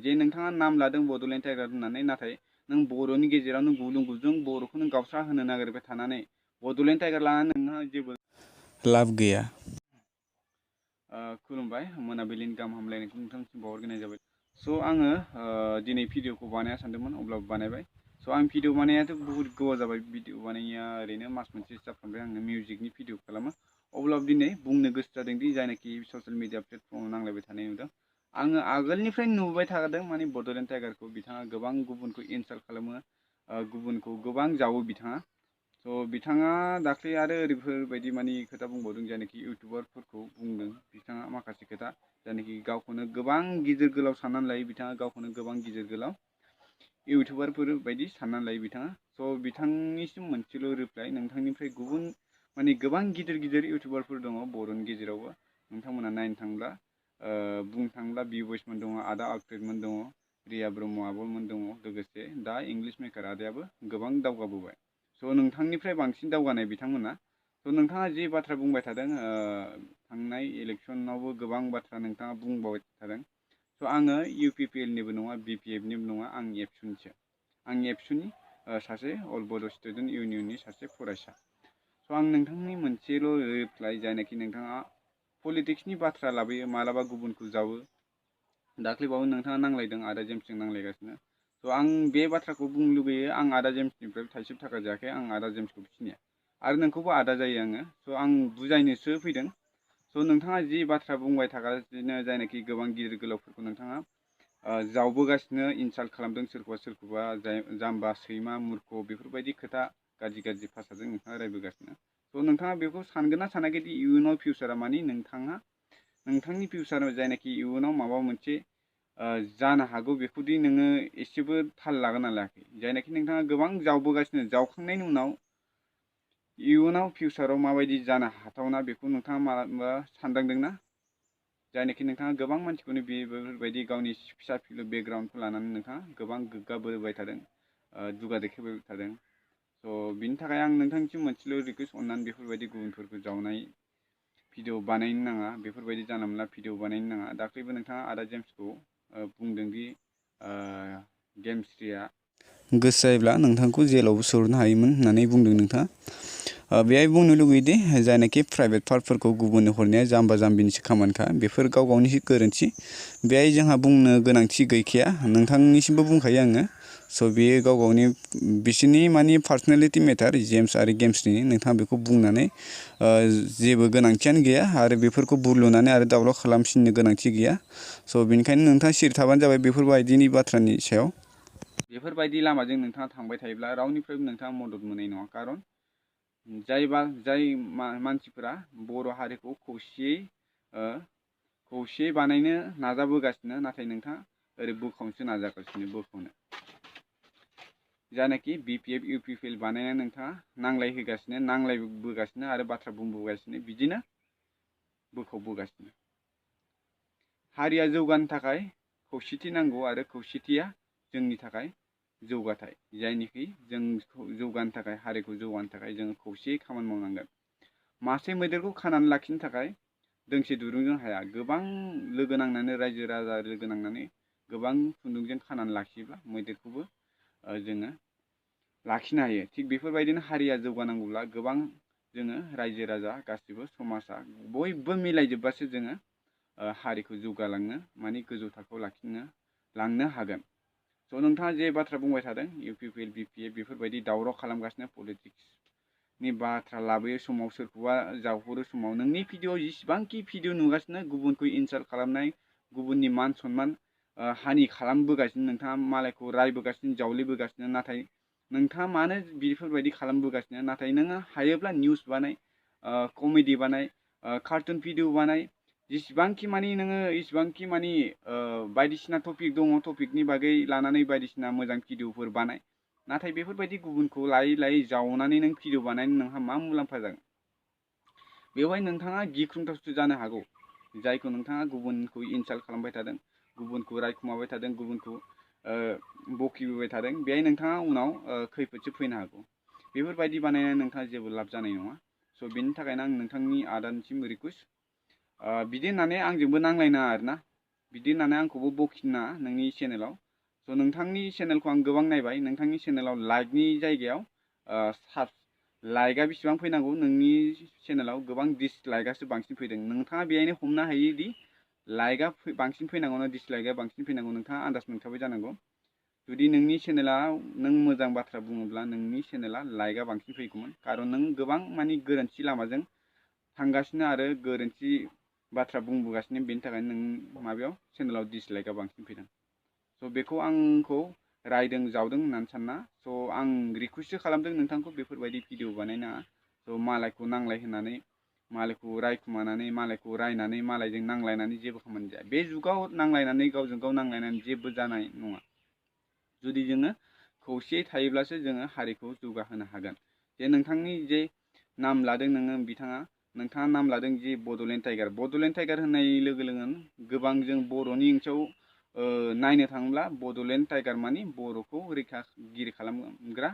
जे नोंथाङा नाम लादों बड'लेण्ड टाइगार होननानै, नाथाय नों बर'नि गेजेराव नों गुलुं गुजुं बर'खौ नों गावस्रा होनो नागिरबाय थानानै बड'लेण्ड टाइगार लानानै नोंहा जेबो लाब गैया। खुलुमबाय, मोनाबिलिनि गाहाम हामलायनायखौ नोंथांनिसिम बावहरग्रोनाय जाबाय। स' आङो दिनै भिडिअखौ बानायनो सानदोंमोन, अब्लाबो बानायबाय। स' आं भिडिअ बानायनायाथ' बहुत गोबाव जाबाय, भिडिअ बानायनाया ओरैनो मास मोनसे जाफ्रामबाय आङो मिउजिकनि भिडिअ खालामो। अब्लाबो दिनै बुंनो गोसो जादों दि जायनाखि ससियेल मिडिया प्लेटफर्माव नांलायबाय थानाय नुदों, आङो आगोलनिफ्रायनो नुबाय थादों माने बड'लेण्ड टाइगारखौ बिथाङा गोबां गुबुनखौ इनसाल्ट खालामो, गुबुनखौ गोबां जावो बिथाङा। स' बिथाङा दाख्लै आरो ओरैफोरबायदि माने खोथा बुंबावदों, जायनाखि इउटुबारफोरखौ बुंदों बिथाङा माखासे खोथा, जायनाखि गावखौनो गोबां गिदिर गोलाव साननानै लायो बिथाङा, गावखौनो गोबां गिदिर गोलाव इउटुबारफोर बायदि साननानै लायो बिथाङा। स' बिथांनिसिम मोनसेल' रिप्लाइ, नोंथांनिफ्राय गुबुन माने गोबां गिदिर गिदिर इउटुबारफोर दङ बर'नि गेजेरावबो, नोंथांमोना नायनो थांब्ला बुंनो थाङोब्ला बि बयसमोन दङ, आदा आक्ट्रेडमोन दङ, रिया ब्रह्म आब'मोन दङ, लोगोसे दा इंलिश मेकार आदायाबो गोबां दावगाबोबाय। स' नोंथांनिफ्राय बांसिन दावगानाय बिथांमोना। स' नोंथाङा जे बाथ्रा बुंबाय थादों, थांनाय इलेक्सनावबो गोबां बाथ्रा नोंथाङा बुंबाय थादों। स' आङो UPPLनिबो नङा, BPFनिबो नङा, आं एबसुनिसो। आं एबसुनि सासे अल बड' स्टुडेन्ट इउनियननि सासे फरायसा। स' आं नोंथांनि मोनसेल' रिप्लाइ, जायनाखि नोंथाङा पलिटिक्सनि बाथ्रा लाबोयो, मालाबा गुबुनखौ जावो। दाख्लैबावै नोंथाङा नांलायदों, आदा जेम्सजों नांलायगासिनो। स' आं बे बाथ्राखौ बुंनो लुगैयो, आं आदा जेम्सनिफ्राय थाइसेबो थाखा जायाखै, आं आदा जेम्सखौ सिनाया, आरो नोंखौबो आदा जायो आङो। स' आं बुजायनोसो फैदों। स' नोंथाङा जि बाथ्रा बुंबाय थागासिनो, जायनाखि गोबां गिदिर गोलावफोरखौ नोंथाङा जावबोगासिनो, इनसाल्ट खालामदों सोरखौबा सोरखौबा, जाम्बा सैमा मुर्ख बेफोरबायदि खोथा गाज्रि गाज्रि भाषाजों नोंथाङा रायबोगासिनो। स' नोंथाङा बेखौ सानगोन ना सानाखैदि इयुनाव फिउचारा माने नोंथांनि फिउचाराव जायनाखि इयुनाव माबा मोनसे जानो हागौ, बेखौदि नोङो एसेबो थाल लागोन ना लायाखै? जायनाखि नोंथाङा गोबां जावबोगासिनो, जावखांनायनि उनाव इयुनाव फिउचाराव माबायदि जानो हाथावना, बेखौ नोंथाङा मालाबा सानदांदोंना? जायनाखि नोंथाङा गोबां मानसिखौनो बेफोरबायदि गावनि फिसा फिलौ बेकग्राउन्डखौ लानानै नोंथाङा गोबां गोग्गाबोबाय थादों, दुगा देखायबोबाय थादों। स' बिनि थाखाय आं नोंथांनिसिम मोनसेल' रिकुवेस्ट, अननानै बेफोरबायदि गुबुनफोरखौ जावनाय भिडिअ बानायनो नाङा, बेफोरबायदि जानला मोनला भिडिअ बानायनो नाङा। दाख्लैबो नोंथाङा आदा जेम्सखौ बुंदोंदि गेमस्रिया गोसो जायोब्ला नोंथांखौ जेलावबो सोहरनो हायोमोन होननानै बुंदों नोंथाङा। बेहाय बुंनो लुगैयोदि जायनाखि प्राइभेट पार्टफोरखौ गुबुननो हरनाया जाम्बा जाम्बिनिसो खामानिखा, बेफोर गाव गावनिसो गोरोन्थि। बेहाय जोंहा बुंनो गोनांथि गैखाया, नोंथांनिसिमबो बुंखायो आङो। स' बेयो गाव गावनि बिसोरनि माने पार्सनेलिटि मेटार, जेम्स आरो गेमस्रिनि। नोंथाङा बेखौ बुंनानै जेबो गोनांथियानो गैया, आरो बेफोरखौ बुरलुनानै आरो दावराव खालामफिननो गोनांथि गैया। स' बेनिखायनो नोंथाङा सिरि थाबानो जाबाय बेफोरबायदिनि बाथ्रानि सायाव। बेफोरबायदि लामाजों नोंथाङा थांबाय थायोब्ला रावनिफ्रायबो नोंथाङा मदद मोननाय नङा। खारन जाय मानसिफोरा बर' हारिखौ खौसेयै बानायनो नाजाबोगासिनो, नाथाय नोंथाङा ओरै बोखावनोसो नाजागासिनो, बोखावनो। जायनाखि BPF UPPL बानायनानै नोंथाङा नांलायबोगासिनो आरो बाथ्रा बुंबोगासिनो, बिदिनो बोखावबोगासिनो। हारिया जौगानो थाखाय खौसेथि नांगौ, आरो खौसेथिया जोंनि थाखाय जौगाथाय। जायनिखि जों जौगानो थाखाय, हारिखौ जौगानो थाखाय जोङो खौसेयै खामानि मावनांगोन। मासे मैदेरखौ खानानै लाखिनो थाखाय दोंसे दुरुंजों हाया, गोबां लोगो नांनानै, रायजो राजा लोगो नांनानै गोबां खुन्दुंजों खानानै लाखियोब्ला मैदेरखौबो जोङो लाखिनो हायो। थिग बेफोरबायदिनो हारिया जौगानांगौब्ला गोबां जोङो रायजो राजा गासिबो समाजा बयबो मिलायजोब्बासो जोङो हारिखौ जौगालांनो, माने गोजौ थाखोआव लांनो हागोन। स' नोंथाङा जे बाथ्रा बुंबाय थादों, UPPL BPF बेफोरबायदि दावराव खालामगासिनो, पलिटिक्सनि बाथ्रा लाबोयो, समाव सोरखौबा जावहरो, समाव नोंनि भिडिअ जेसेबांखि भिडिअ नुगासिनो, गुबुनखौ इनसाल्ट खालामनाय, गुबुननि मान सनमान हानि खालामबोगासिनो, नोंथाङा मालायखौ रायबोगासिनो, जावलिबोगासिनो। नाथाय नोंथाङा मानो बेफोरबायदि खालामबोगासिनो? नाथाय नोङो हायोब्ला निउस बानाय, कमेडि बानाय, कार्टुन भिडिअ बानाय, जेसेबांखि मानि नोङो इसेबांखि मानि बायदिसिना टपिक दङ, टपिकनि बागै लानानै बायदिसिना मोजां भिडिअफोर बानाय। नाथाय बेफोरबायदि गुबुनखौ लायै लायै जावनानै नों भिडिअ बानायनो नोंहा मा मुलाम्फा जागोन? बेवहाय नोंथाङा गिख्रंथावसो जानो हागौ। जायखौ नोंथाङा गुबुनखौ इनसाल्ट खालामबाय थादों, गुबुनखौ रायखुमाबाय थादों, गुबुनखौ बखिबोबाय थादों, बेहाय नोंथाङा उनाव खैफोदसो फैनो हागौ। बेफोरबायदि बानायनानै नोंथाङा जेबो लाब जानाय नङा। स' बेनि थाखायनो आं नोंथांनि आदानिसिम रिकुवेस्ट, बिदि होननानै आंजोंबो नांलायनाङा आरोना। बिदि होननानै आंखौबो बखिना नोंनि चेनेलाव। स' नोंथांनि चेनेलखौ आं गोबां नायबाय, नोंथांनि चेनेलाव लाइकनि जायगायाव लाइकआ बेसेबां फैनांगौ, नोंनि चेनेलाव गोबां डिसलाइकआसो बांसिन फैदों। नोंथाङा बेहायनो हमनो हायोदि लाइकआ बांसिन फैनांगौ ना डिसलाइकआ बांसिन फैनांगौ, नोंथाङा आन्दाज मोनखाबाय जानांगौ। जुदि नोंनि चेनेलाव नों मोजां बाथ्रा बुङोब्ला नोंनि चेनेला लाइकआ बांसिन फैगौमोन, खारन नों गोबां माने गोरोन्थि लामाजों थांगासिनो आरो गोरोन्थि बाथ्रा बुंबोगासिनो, बेनि थाखायनो नों माबायाव चेनेलाव डिसलाइकआ बांसिन फैदों। स' बेखौ आंखौ रायदों जावदों होननानै सानना। स' आं रिकुवेस्टसो खालामदों नोंथांखौ बेफोरबायदि भिडिअ बानायनाङा। स' मालायखौ नांलाय होनानै, मालायखौ रायखुमानानै, मालायखौ रायनानै, मालायजों नांलायनानै जेबो खामानि जाया। बे जुगाव नांलायनानै गावजों गाव नांलायनानै जेबो जानाय नङा। जुदि जोङो खौसेयै थायोब्लासो जोङो हारिखौ जौगाहोनो हागोन। जे नोंथांनि जे नाम लादों नोंथाङा नाम लादों जे बड'लेण्ड टाइगार। बड'लेण्ड टाइगार होननाय लोगो लोगोनो गोबां जों बर'नि ओंथियाव नायनो थाङोब्ला बड'लेण्ड टाइगार मानि बर'खौ रैखागिरि खालामग्रा,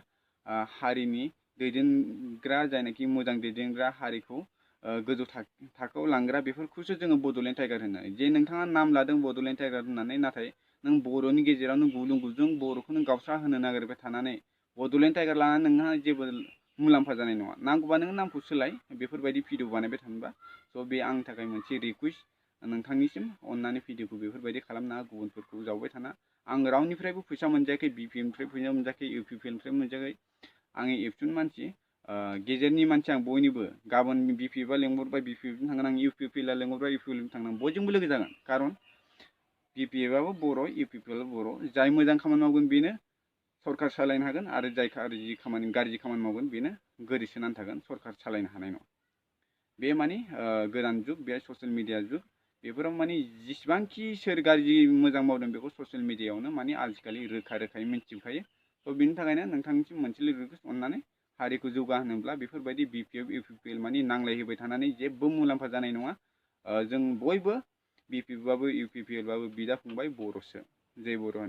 हारिनि दैदेनग्रा, जायनाखि मोजां दैदेनग्रा, हारिखौ गोजौ थाखोआव लांग्रा, बेफोरखौसो जोङो बड'लेण्ड टाइगार होनो। जे नोंथाङा नाम लादों बड'लेण्ड टाइगार होननानै, नाथाय नों बर'नि गेजेरावनो गुलुं गुजुं बर'खौ नों गावस्रा होनो नागिरबाय थानानै बड'लेण्ड टाइगार लानानै नोंहा जेबो मुलाम्फा जानाय नङा। नांगौबा नों नामखौ सोलाय बेफोरबायदि भिडिअ बानायबाय थानोबा। स' बे आंनि थाखाय मोनसे रिकुवेस्ट नोंथांनिसिम, अननानै भिडिअखौ बेफोरबायदि खालामनाङा, गुबुनफोरखौ जावबाय थाना। आं रावनिफ्रायबो फैसा मोनजायाखै, बिपिएफनिफ्राय फैसा मोनजायाखै, इउपिपिएलनिफ्राय मोनजायाखै। आंनि एबसुनि मानसि, गेजेरनि मानसि। आं बयनिबो गाबोन बिपिएफआ लेंहरबाय बिपिएफजों थांगोन, आं इउपिपिएलआ लेंहरबाय इउपिपिएलजों थांगोन, बयजोंबो लोगो जागोन। खारन बिपिएफआबो बर', इउपिपिएलआबो बर'। जाय मोजां खामानि मावगोन बेनो सरकार सालायनो हागोन, आरो जाय गाज्रि खामानि मावगोन बेनो गोदोसोनानै थागोन, सरकार सालायनो हानाय नङा। बे मानि गोदान जुग, बे ससियेल मिडिया जुग। बेफोराव मानि जेसेबांखि सोर गाज्रि मोजां मावदों बेखौ ससियेल मिडियायावनो मानि आजिखालि रोखा रोखायै मिन्थिजोबखायो। थ' बिनि थाखायनो नोंथांनिसिम मोनसेल' रिकुवेस्ट, अननानै हारिखौ जौगाहोनोब्ला बेफोरबायदि बिपिएफ इउपिपिएल मानि नांलायहोबाय थानानै जेबो मुलाम्फा जानाय नङा। जों बयबो बिपिएफबाबो इउपिपिएलबाबो बिदा फंबाय बर'सो। जय बर'।